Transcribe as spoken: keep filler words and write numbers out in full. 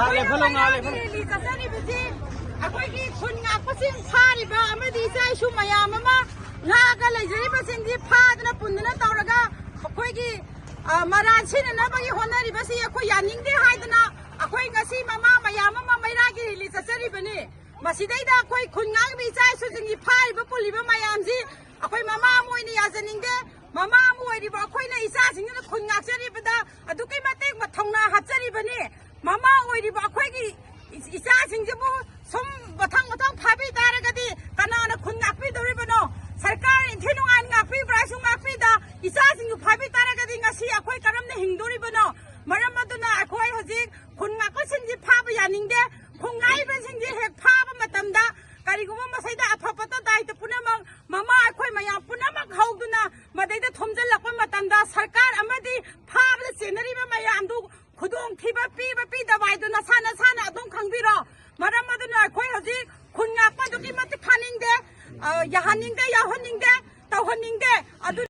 ꯉꯥꯛ ꯂꯦꯞꯍꯜꯂꯣ, ꯉꯥꯛ ꯂꯦꯞꯍꯜꯂꯣ꯫ ꯔꯦꯂꯤ ꯆꯠꯆꯔꯤꯕꯁꯤ ꯑꯩꯈꯣꯏꯒꯤ ꯈꯨꯟ ꯉꯥꯛꯄꯁꯤꯡ ꯐꯥꯔꯤꯕ ꯑꯃꯗꯤ ꯏꯆꯥ ꯏꯁꯨ ꯃꯌꯥꯝ ꯑꯃ ꯉꯥꯛꯑꯒ ꯂꯩꯖꯔꯤꯕꯁꯤꯡꯁꯤ ꯐꯥꯗꯅ ꯄꯨꯟꯗꯨꯅ ꯇꯧꯔꯒ ꯑꯩꯈꯣꯏꯒꯤ, ꯑ, ꯃꯔꯥꯜ ꯁꯤꯅꯅꯕꯒꯤ ꯍꯣꯠꯅꯔꯤꯕꯁꯤ ꯑꯩꯈꯣꯏ ꯌꯥꯅꯤꯡꯗꯦ ꯍꯥꯏꯗꯅ ꯑꯩꯈꯣꯏ ꯉꯁꯤ ꯃꯃꯥ ꯃꯌꯥꯝ ꯑꯃ ꯃꯩꯔꯥꯒꯤ ꯔꯦꯂꯤ ꯆꯠꯆꯔꯤꯕꯅꯤ꯫ ꯃꯁꯤꯗꯩꯗ ꯑꯩꯈꯣꯏ ꯈꯨꯟ ꯉꯥꯛꯏꯕ ꯏꯆꯥ ꯏꯁꯨꯁꯤꯡꯒꯤ ꯐꯥꯔꯤꯕ ꯄꯨꯜꯂꯤꯕ ꯃꯌꯥꯝꯁꯤ ꯑꯩꯈꯣꯏ ꯃꯃꯥ ꯑꯃ ꯑꯣꯏꯅ ꯌꯥꯖꯅꯤꯡꯗꯦ꯫ ꯃꯃꯥ ꯑꯃ ꯑꯣꯏꯔꯤꯕ ꯑꯩꯈꯣꯏꯅ ꯏꯆꯥꯁꯤꯡꯁꯤꯅ ꯈꯨꯟ ꯉꯥꯛꯆꯔꯤꯕꯗ ꯑꯗꯨꯛꯀꯤ ꯃꯇꯤꯛ ꯊꯧꯅꯥ ꯍꯥꯞꯆꯔꯤꯕꯅꯤ꯫ ꯃꯃꯥ ꯑꯣꯏꯔꯤꯕ ꯑꯩꯈꯣꯏꯒꯤ ꯏꯆꯥꯁꯤꯡꯁꯤꯕꯨ ꯁꯨꯝ ꯃꯊꯪ ꯃꯊꯪ ꯐꯥꯕꯤ ꯇꯥꯔꯒꯗꯤ ꯀꯅꯥꯅ ꯈꯨꯟ ꯉꯥꯛꯄꯤꯗꯧꯔꯤꯕꯅꯣ? ꯁꯔꯀꯥꯔ ꯏꯟꯊꯤ ꯅꯨꯡꯉꯥꯏꯅ ꯉꯥꯛꯄꯤꯕ꯭ꯔꯥꯁꯨ ꯉꯥꯛꯄꯤꯗ, ꯏꯆꯥꯁꯤꯡꯁꯨ ꯐꯥꯕꯤ ꯇꯥꯔꯒꯗꯤ ꯉꯁꯤ ꯑꯩꯈꯣꯏ ꯀꯔꯝꯅ ꯍꯤꯡꯗꯣꯔꯤꯕꯅꯣ? ꯃꯔꯝ ꯑꯗꯨꯅ ꯑꯩꯈꯣꯏ ꯍꯧꯖꯤꯛ ꯈꯨꯟ ꯉꯥꯛꯄꯁꯤꯡꯁꯤ ꯐꯥꯕ ꯌꯥꯅꯤꯡꯗꯦ꯫ ꯈꯨꯟ ꯉꯥꯛꯏꯕꯁꯤꯡꯁꯤ ꯍꯦꯛ ꯐꯥꯕ ꯃꯇꯝꯗ ꯀꯔꯤꯒꯨꯝꯕ ꯃꯁꯤꯗ ꯑꯐ ꯐꯠꯇ ꯗꯥꯏꯇ ꯄꯨꯝꯅꯃꯛ ꯃꯃꯥ ꯑꯩꯈꯣꯏ ꯃꯌꯥꯝ ꯄꯨꯝꯅꯃꯛ ꯍꯧꯗꯨꯅ ꯃꯗꯩꯗ ꯊꯣꯝꯖꯤꯜꯂꯛꯄ ꯃꯇꯝꯗ ꯁꯔꯀꯥꯔ ꯑꯃꯗꯤ ꯐꯥꯕꯗ ꯆꯦꯟꯅꯔꯤꯕ ꯃꯌꯥꯝꯗꯨ ꯈꯨꯗꯣꯡꯊꯤꯕ ꯄꯤꯕ ꯄꯤꯗꯕ ꯍꯥꯏꯗꯨ ꯅꯁꯥ ꯅꯁꯥꯅ ꯑꯗꯨꯝ ꯈꯪꯕꯤꯔꯣ꯫ ꯃꯔꯝ ꯑꯗꯨꯅ ꯑꯩꯈꯣꯏ ꯍꯧꯖꯤꯛ ꯈꯨꯟ ꯉꯥꯛꯄ ꯑꯗꯨꯛꯀꯤ ꯃꯇꯤꯛ ꯐꯥꯅꯤꯡꯗꯦ, ꯑ, ꯌꯥꯍꯟꯅꯤꯡꯗꯦ, ꯌꯥꯎꯍꯟꯅꯤꯡꯗꯦ, ꯇꯧꯍꯟꯅꯤꯡꯗꯦ꯫ ꯑꯗꯨ